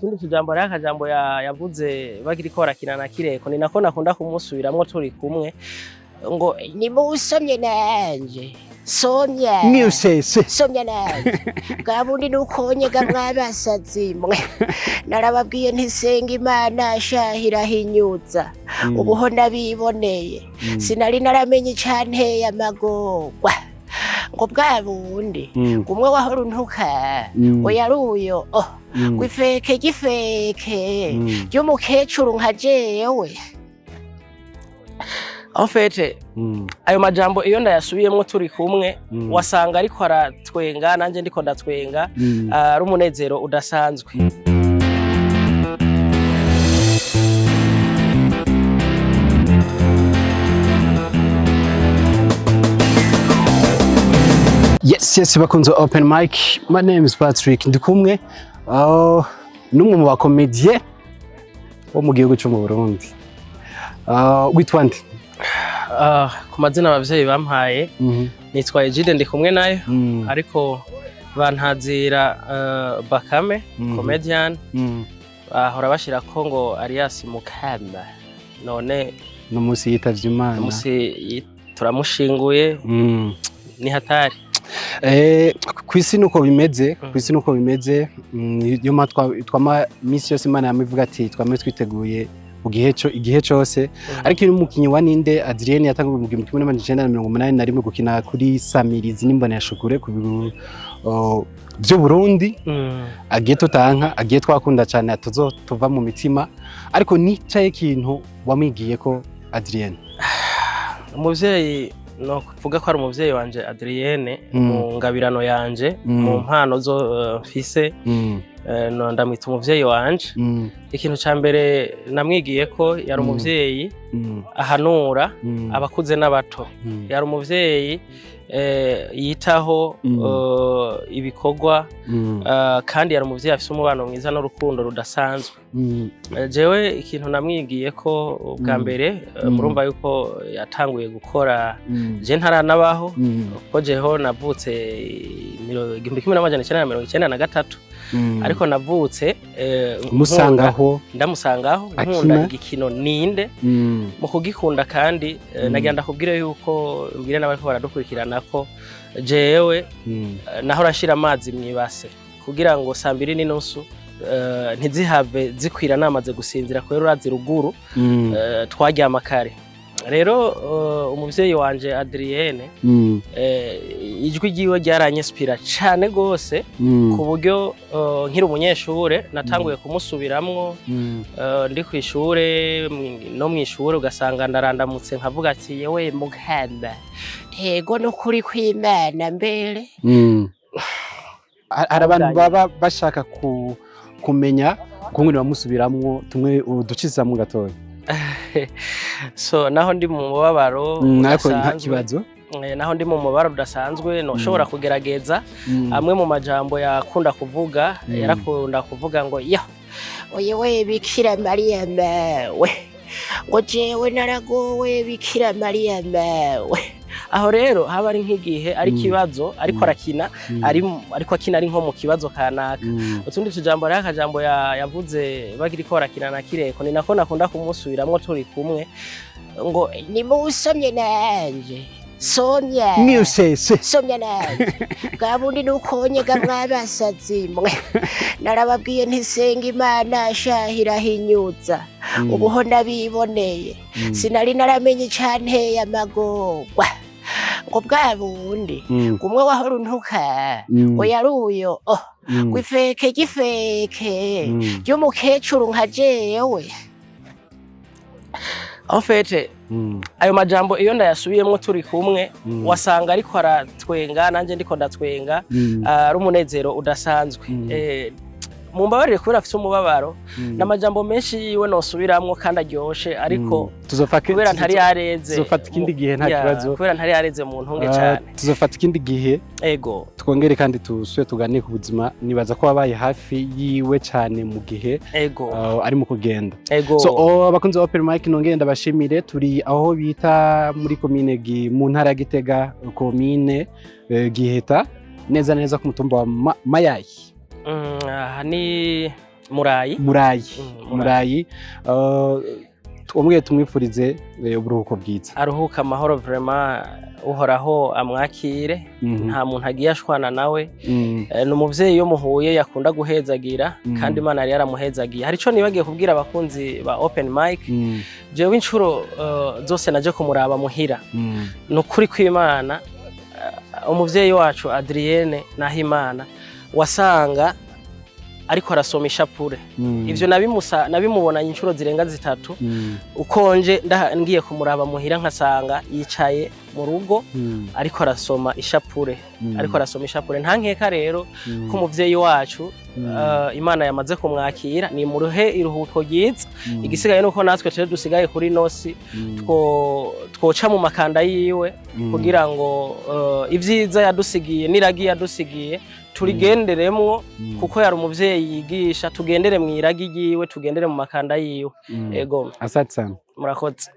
Utundi tujambo, hariho akajambo yavuze bakiriko barakina na Kireko, ni nako nakunda kumusubiramwo turi kumwe, ngo nimusomye nanje somya. Mwiyusese. Somya nanje bwa bundi nukonyega mwabasazi mwe, narababwiye ntisenga Imana shahirahinyuza ubuho nabiboneye, sinari naramenye icanteye amagorwa, ngo bwa bundi umwe wahora untuka ngo yari uyo, oh, ngo ifeke gifeke ry'umukecuru nka jewe. En fait, ayo majambo iyo ndayasubiyemwo turi kumwe, wasanga ariko aratwenga, nanjye ndiko ndatwenga, ari umunezero udasanzwe. Yes, bakunze Open Mic. My name is Patrick. Ndi kumwe n'umwe mu bakomediye wo mu gihugu cyo mu Burundi. Witwa nde? Ku mazina abavyeyi bampaye nitwa Egide, ndi kumwe nayo, ariko bantazira Bakame comedian, bahora bashirako ngo alias Mukama, none No munsi yitavye Imana. Musi turamushinguye. Ni hatari. Kw'isi nuko bimeze, kw'isi nuko bimeze. Niyo mpamvu twama misi yose Imana yama ivuga ati twame twiteguye mu gihe cyo igihe cose. Ariko iyo umukinyi wa Ninde Adrienne yatanguye mu 1981 gukina kuri Samirizi n'Imboneshakure ku vy'u Burundi, agiye tutanka, agiye twakunda cyane, atuzo tuva mu mitima. Ariko nicaye ikintu wamwigiye ko Adrienne? Umuvyeyi, no kuvuga ko ari umuvyeyi wanje Adrienne, mu ngabirano yanje, mu mpano zo mfise, no ndamwita umuvyeyi wanje. Ikintu ca mbere namwigiye ko yari umuvyeyi ahanura abakuze n'abato, yari umuvyeyi yitaho ibikorwa, kandi yari umuvyeyi afise umubano mwiza n'urukundo rudasanzwe. Jewe ikintu namwigiye ko bwa mbere, murumva yuko yatanguye gukora je ntaranabaho, kuko jeho navutse 1993, ariko navutse Umusangaho. Ndamusangaho Akina. nkunda igikino Ninde. Mu kugikunda kandi, nagira ndakubwire yuko, mbwire n'abariko baradukurikirana ko jewe nahora nshira amazi mw'ibase kugira ngo saa 2:30 ntizihave zikwira namaze gusinzira, kubera urazi ruguru twaryama kare. Rero umuvyeyi wanje Adrienne, ijwi ryiwe ryaranyespira cane gose, ku buryo nkiri umunyeshure natanguye kumusubiramwo, ndi kw'ishure, no mw'ishure ugasanga ndarandamutse nkavuga ati: "Yewe mugamba, ntego n'ukuri kw'Imana mbere." Hari abantu baba bashaka kumenya kungene bamusubiramwo, tumwe uducizamwo gatoya. So naho ndi mu mubabaro Ariko nta udasanzwe, kibazo. Naho ndi mu mubabaro udasanzwe, noshobora kugerageza amwe mu majambo yakunda kuvuga. Yarakunda kuvuga ngo: "Yo oye we Bikira Mariya mawe, ngo jewe naragowe, Bikira Mariya mawe." Aho rero haba ari nk'igihe ari ikibazo ariko arakina, ari ariko akina ari nko mu kibazo kanaka. Utundi tujambo, hariho akajambo yavuze bakiriko barakina na Kireko, ni nako nakunda kumusubiramwo turi kumwe, ngo nimusomye nanje somya. Mwiyusese. Somya nanje bwa bundi nukonyega mwabasazi mwe, narababwiye ntisenga Imana shahirahinyuza ubuho nabiboneye, sinari naramenye icanteye amagorwa, ngo bwa bundi umwe wahora untuka ngo yari uyo, oh, ngo ifeke gifeke ry'umukecuru nka jewe. En fait, ayo majambo iyo ndayasubiyemwo turi kumwe, wasanga ariko aratwenga, nanjye ndiko ndatwenga, ari umunezero udasanzwe. Mumbabarire kubera afise umubabaro, n'amajambo menshi yiwe nosubiramwo kandi aryoshe, ariko kubera ntari yareze Tuzofata ikindi gihe, nta Ya, kibazo. kubera ntari yareze mu ntunge cane. Tuzofata ikindi gihe, twongere kandi tusubire tuganire ku buzima. Nibaza ko wabaye hafi yiwe cyane mu gihe ari mu kugenda. So abakunzi ba Open Mic, nongere ndabashimire. Turi aho bita muri komine mu ntara ya Gitega, komine Giheta, neza neza ku mutumba wa Mayayi. Aha ni Murayi. Murayi. Murayi. Murayi, twongeye tumwifurize uburuhuko bwiza. Aruhuka amahoro vraiment, Uhoraho amwakire. Nta muntu agiye ashwana nawe. Ni umuvyeyi iyo muhuye yakunda guhezagira, kandi Imana yari yaramuhezagiye. Hari ico nibagiye kubwira abakunzi ba Open Mic. Jewe inshuro zose naje kumuraba muhira, ni ukuri kw'Imana, umuvyeyi wacu Adrienne Nahimana wasanga ariko arasoma ishapure. Ivyo nabimubonanye inshuro zirenga zitatu. Ukonje ngiye kumuraba muhira, nkasanga yicaye mu rugo ariko arasoma ishapure, ariko arasoma ishapure. Nta nkeka rero ko umuvyeyi wacu Imana yamaze kumwakira, ni muruhe iruhuko ryiza. Igisigaye nuko natwe turi dusigaye kuri nosi twoca mu makanda yiwe kugira ngo ibyiza yadusigiye n'iragi yadusigiye turigenderemwo, kuko yari umuvyeyi yigisha. Tugendere mu iragi ryiwe, tugendere mu makanda yiwe. Ego. Asante sana. Murakoze.